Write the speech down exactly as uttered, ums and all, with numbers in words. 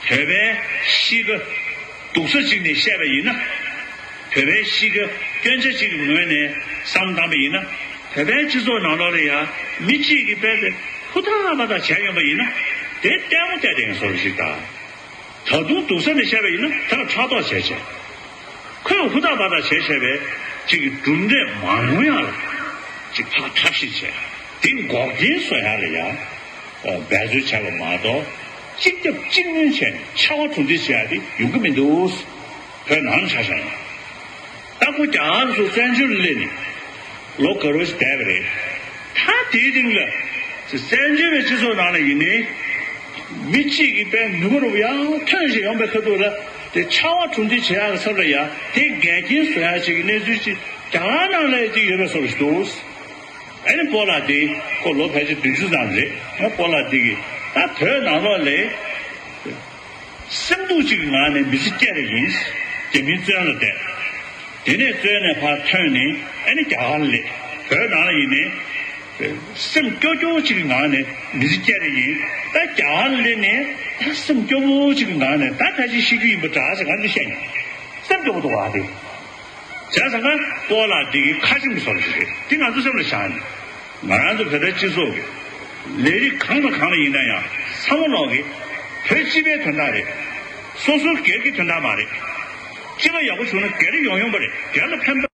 བོད་པའི་གཤིས་ཀ་སྡུག་ས་ཅིག་ནས་བཤད་པ་ཡིན་ན། བོད་པའི་གཤིས་ཀ་སྐྱོན་ཆ་ཅིག་གི་ངོས་ནས་བསམ་བཏང་པ་ཡིན་ན། བོད་པའི་སྤྱི་ཚོགས་ནང་ལོགས་ལ་ཡང་མི་གཅིག་གིས་དཔེ་དེ་ཧུར་ཐག་མ་ཐག་བྱས་ཡོང་པ་ཡིན་ན། དེ་ལྟད་མོ་བལྟས་བསྡད་མཁན་བཟོ་འདྲ་ཞིག་དང་། ད་དུང་སྡུག་ས་ནས་བཤད་པ་ཡིན་ན་དེ་ལ་ཕྲག་དོག་བྱས་བྱས། ཁོས་ཧུར་ཐག་མ་ཐག་བྱས་བྱས་པའི་ཅིག་གི་གྲུབ་འབྲས་མ་ཡོང་ཡག་ལ་ཅིག་ཕར་འཐབ་ཞིབ་བྱས། དེ་འགོག་རྐྱེན་བཟོ་ཡག་ལ་ཡང་འབད་རྩོལ་བྱས་པ་མ་གཏོགས། གཅིག་རྒྱབ་གཅིག་སྣོན་བྱས་ནས་ཕྱར་བ་གྲུ་འདེགས་བྱེད་ཡག་དེ་ཡོང་གི་མི་འདུག་བོད་ནང་ཆ་བཞག་ན། ད་ཁོ་རྒྱ་གར་སོགས་བཙན་བྱོལ་སླེབས་ནས་ལོ་འགའ་རེ་ཞིག་བསྡད་པ་རེད། ད་དེའི་རིང་ལ་བཙན་བྱོལ་བའི་སྤྱི་ཚོགས་ནང་ལ་ཡིན་ནའི། མི་གཅིག་གིས་དཔེ་ནུས་པ་རུ་ཡང་ཐོན་བཞིན་ཡོང་པའི་ཁ་ཐུག་ལ། དེ་ཕྱར་བ་གྲུ་འདེགས་བྱེད་ཡག་གི་ཚབ་ལ་ཡང་དེ་འགལ་རྐྱེན་བཟོ་ཡག་ཅིག་གི་གནས་ཚུལ་ཅིག་རྒྱ་གར་ནང་ལ་ཅིག་ཡོད་པའི་བཟོ་འདྲ་ཞིག་འདུག་ཨ་ནི་སྤོ་ལགས་དེ་ཁོ་ལོ་ཕལ་ཆེར་བདུན་ཅུ་ཙམ་རེད། ཨ་སྤོ་ལགས་དེ་གིས་ད་བོད་ནང་ལོགས་ལ་སེམས་སྡུག་ཅིག་གི་ངང་ནས་མི་ཚེ་སྐྱེལ་བ་ཡིན། རྒྱ་མིའི་བཙོན་ལ་བསྡད། དེ་ནས་བཙོན་ནས་ཕར་ཐོན་ནས་ཨ་ནི་རྒྱ་གར་ལ་སླེབས། བོད་ནང་ལ་ཡིན་ནའི་སེམས་སྐྱོ་སྐྱོ་ཅིག་གི་ངང་ནས་མི་ཚེ་སྐྱེལ་བ་ཡིན། ད་རྒྱ་གར་ལ་སླེབས་ནས་ད་སེམས་སྐྱོ་པོ་ཅིག་གི་ངང་ནས་ད་ཕལ་ཆེར་ཤི་རྒྱུ་ཡིན་པ་འདྲ་ཟེར་ག་འདི་བཤད་མྱོང་། སེམས་སྐྱོ་པོ་འདུག་བ་དེ། བྱས་ཙང་ཀ་སྤོ་ལགས་འདི་གི་ཁ་ཆེམས་བཟོ་འདྲ་ཞིག་རེད། འདི་ང་ཚོ་སེམས་ལ་བཞག་ནས། ང་རང་ཚོ་བོད་པའི་སྤྱི་ཚོགས་ཀྱི་ལས་རིགས་གང་དང་གང་ལ་ཡིན་ན་ཡང་བསམ་བློ་ལོག་གི་བོད་སྤྱི་པའི་དོན་དག་རེད། སོ་སོའི་སྒེར་གྱི་དོན་དག་མ་རེད། སྤྱི་པ་ཡག་པོ་བྱུང་ན་སྒེར་ཡོང་ཡོང་པ་རེད། སྒེར་ལ་ཕན་